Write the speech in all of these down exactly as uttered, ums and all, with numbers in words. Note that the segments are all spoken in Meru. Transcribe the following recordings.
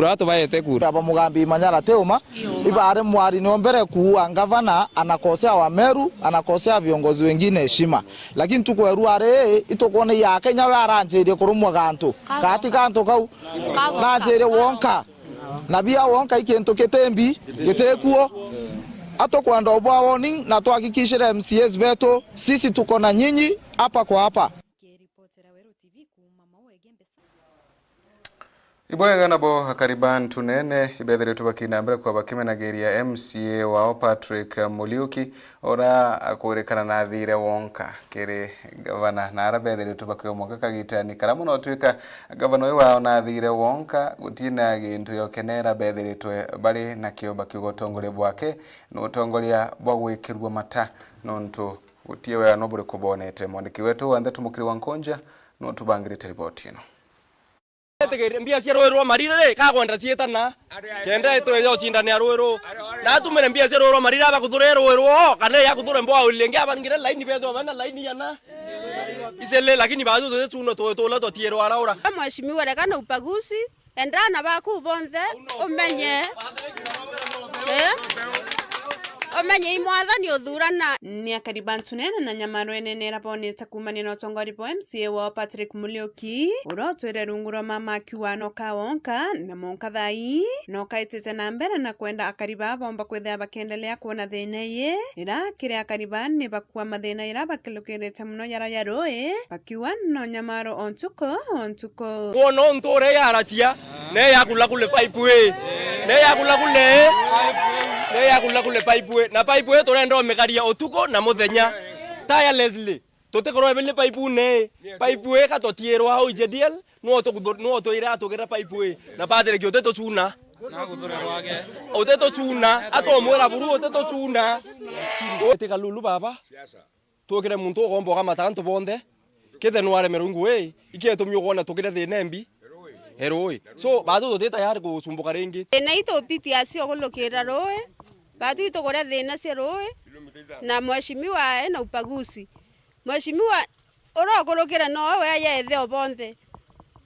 Aba Mugambi Manyara ti uma, ibari mwari ni ombere kuua ngavana, anakosea Wameru, anakosea viongozi wengine heshima. Lakini tukwerua ri, itukwona ya Kenya we aranjirie kurumwa gantu. Gati gantu kau. Nanjirie wonka. Na bia wonka i kintu kitimbi, gitikuo. Atukwenda ubwa warning na tuhakikishire M C As betu, sisi tuko na nyinyi hapa kwa hapa. Kiripotera Weru T V kuuma Maua Igembe. Ibwega nabo akari ba Ntunene ibethiritwe bakina mbere kwa bakimenagiria M C A wao Patrick Muliuki, ura akwirikana nathire wonka kiri gavana, na ara bethiritwe bakiomwaka kagitani kara mono twika gavana uyu wao nathire wonka, gutina gintu yokenera bethiritwe bari nakio bakiuga utongoria bwake ni utongoria bwa gwikirua mata, nontu gutie wea no buriku bonete. Mwandiki wetu wa ndeto Mukiri wa Nkonja no tubangirite riboti ino. Etigire mbia cia rui rwa Mariri ri, kakwenda ciitana. Kenda itwe yo cindane ya rui ru. Na atumire mbia cia rui rwa Mariri aba kuthure rui ru, kana ya kuthure mbwa uli ngi abangire laini betho bana laini yana. Isele, lakini batu tuti chuno tu tula tutiirwa araura. Mheshimiwa, reka na upaguzi, endana baku bonthe, umenye. Eh? Umenye i mwathani uthurana. Ni akari ba Ntunene na Nyamarwene nera bonete kuumania na utongoria bwa M C A wao Patrick Muliuki, uria utwire rungu rwa mama akiuga no ka wonka na monka thai, no kaitite na mbere na kwenda akari baa bomba kwithira bakiendelea kwona thina ii, ira kiri akari baa ni bakua mathina ira bakilukirite mono yara ya rui, bakiuga no nyamaro o ntuku o ntuku. Kwona untu uria yaracia, ne yakula kule pipe ii. Ne yakula kule. Ne yakula kule pipe ii. Na pipe ii turenda umikaria utuku na muthenya. Tirelessly. Tutikorwa bili pipe ii ne. Pipe ii ka tutiirwa au J D L, nuo tukuthu-, nuo twira atugire pipe ii. Na Patrick utitucuna. Utitucuna. Atomwira buru utitucuna. Uti kalulu baba. Twikire muntu ugomba ugamata antu bonthe, kithe nwaremerwe ngui, iki itumi ukwona tukire thina imbi? E rui. So, batu tuti tayari gucumbuka ringi. Thina itupitia cio gulukira rui, batu itukuria thina cia rui, na mheshimiwa e na upaguzi. Mheshimiwa uria ukurukire nowe we aye etheo bonthe.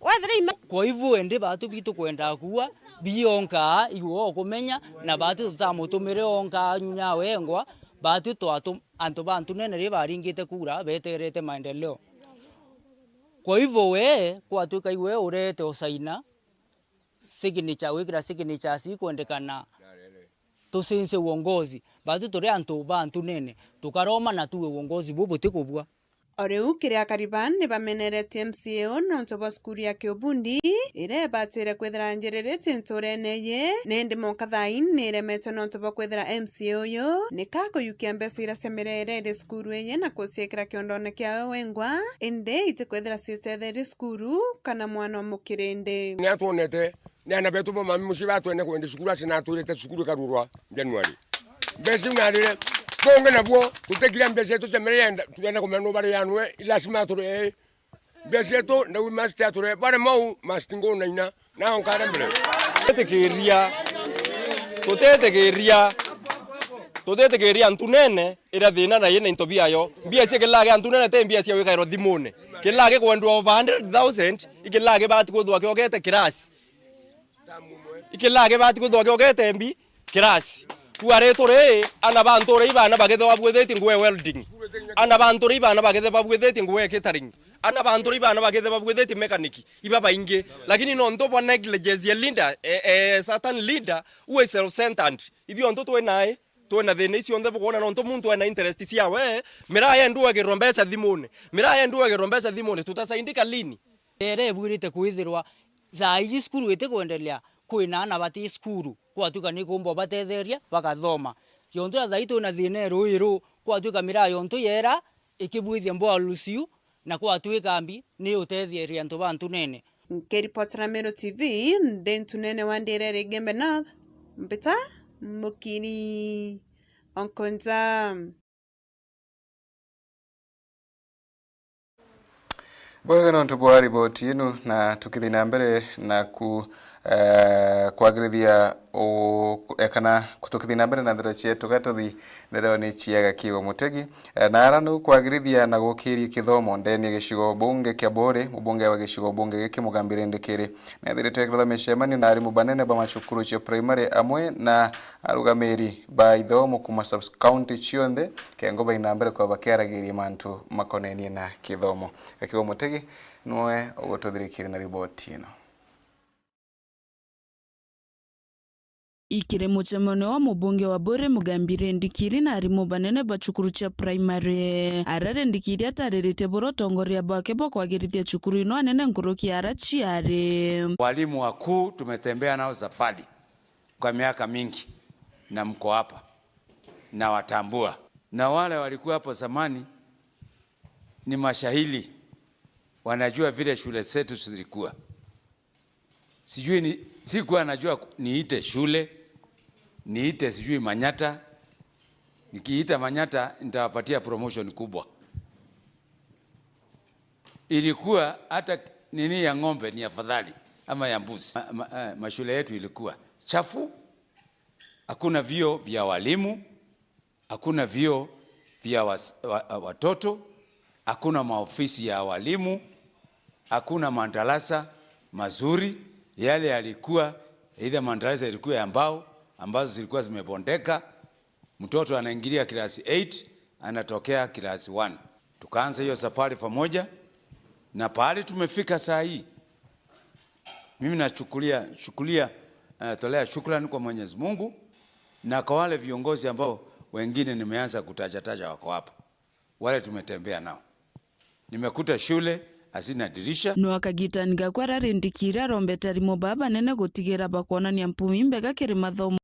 Wethira ime- Kwa hivyo, indi batu bitu kwenda kuua, bionka, iwe ukumenya, na batu tutamutumire onka anyunyawe engwa, batu twatu-, antu ba Ntunene ri baringite kura, beterete maendeleo. Kwa hivyo we, kwatuika iwe urete usaina signature, wikira signatures ikwendekana tucense uongozi. Batu turi antu ba Ntunene, tukaroma na tuwe uongozi bu butikubua. O riu kiri akari baa ni bameneretie M C A uu nontu bwa cukuru ya kiubundi, iria ibatire kwithira njiriritie nturene iji, na indi monka thaa ii ni iremetwe nontu bwa kwithira M C A uyu ni kakuyukia mbeca iria cia mirere iri cukuru iji na kuciikira kiondone kiawe wengwa, indi itikwithira citetherie cukuru kana mwana o mukirindi. Ni atwonete, ni ana betu bo mami mucii batwene kwende cukuru, aci na atwirite cukuru ikarurwa January. Mbeca iu narire. Bungi nabuo, tutikire mbeca cietu cia mire yenda, turenda kumenya nu bari yanwe, i lazima turi, eh. Mbeca cietu, na we must ature, bare mau, must ngo na ina, na onkare mbere. Tutikiria, tutitikiria, tutitikiria Ntunene iria thina na ina into biayo. Mbia cia kilage Ntunene ti mbia cia gwikairwa thimune. Kilage kwendwa over hundred thousand, ikilage bati kuthwa kiogete kirasi. Ikilage bati kuthwa kiogete mbi kirasi. Kuari turi, ana ba nture ibana bagithe babwithitie nguo ya welding. Ana ba nture ibana bagithe babwithitie nguo ya catering. Ana ba nture ibana bagithe babwithitie mechanic. Iba baingi. Lakini nontu bwa negligence ya leader, eh, eh, certain leader, who is self-centered. Ibio ntu twi nae, twi na thina icio nthe bukwona nontu muntu ena interest ciawe, miraa yendu agirwa mbeca thimune. Miraa yendu agirwa mbeca thimune, tutasaidika lini? Ere ibwirite kwithirwa thaa iji cukuru itikwendelea, kwina ana bati cukuru, kwatuika ni kumba ubatetheria bakathoma. Yontu ya thaa ii twina thina e rui ru, kwatuika miraa yontu yera ikibwithia mboa luciu, na kwatuika mbi ni utetheria antu ba Ntunene. Nkiripotera Meru T V, ndi Ntunene wa Ndirere Igembe North, mbita Mukiri Onkonja. Bwega nontu bwa riboti inu, na tukithi na mbere na ku, eh, kwagirithia u-, ekana kutukithia na mbere na ndeto cietu, ga tuthi ndeto ni cia Gakigo Mutegi. Eh, na ara ni kwagirithia na gukiria kithomo ndeni ya gicigo bunge kia Buuri, mubunge wa gicigo bunge giki Mugambi Rindikiri nethirite akirutha micemanio na arimu banene ba macukuru cia primary amwe na arugamiri ba ithomo kuma sub-county cionthe, kengo baina mbere kwa bakiaragiria mantu makonenie na kithomo. Gakigo Mutegi niwe ugututhirikiria na riboti ino. Ikiri mucemanio wa mubunge wa Buuri Mugambi Rindikiri na arimu banene ba cukuru cia primary, ara Rindikiri atariritie buria utongoria bwake bwa kwagirithia cukuru ino anene nkuruki ya ara ciari. Walimu wakuu tumetembea nao safari kwa miaka mingi na mko hapa, na watambua. Na wale walikuwa hapo zamani ni mashahidi, wanajua vile shule zetu zilikuwa. Sijui ni, sikuwa najua ku-, niite shule, niite sijui Manyata. Nikiita Manyata, nitawapatia promotion kubwa. Ilikuwa hata nini ya ng'ombe ni afadhali ama ya mbuzi. Ma-, ma-, eh, mashule yetu ilikuwa chafu, hakuna vyoo vya walimu, hakuna vyoo vya was-, wa-, watoto, hakuna maofisi ya walimu, hakuna madarasa mazuri. Yale yalikuwa, either madarasa yalikuwa ya mbao ambazo zilikuwa zimebondeka, mtoto anaingilia class eight, anatokea class one. Tukaanza hiyo safari pamoja, na pahali tumefika saa hii, mimi nachukulia, chukulia, eh, tolea shukrani kwa Mwenyezi Mungu na kwa wale viongozi ambao wengine nimeanza kutajataja wako hapa, wale tumetembea nao. Nimekuta shule hazina dirisha. No akagitani gakwa ara Rindikiri arombete arimu baa banene gutigira bakwonania mpumi mbega kiri mathomo.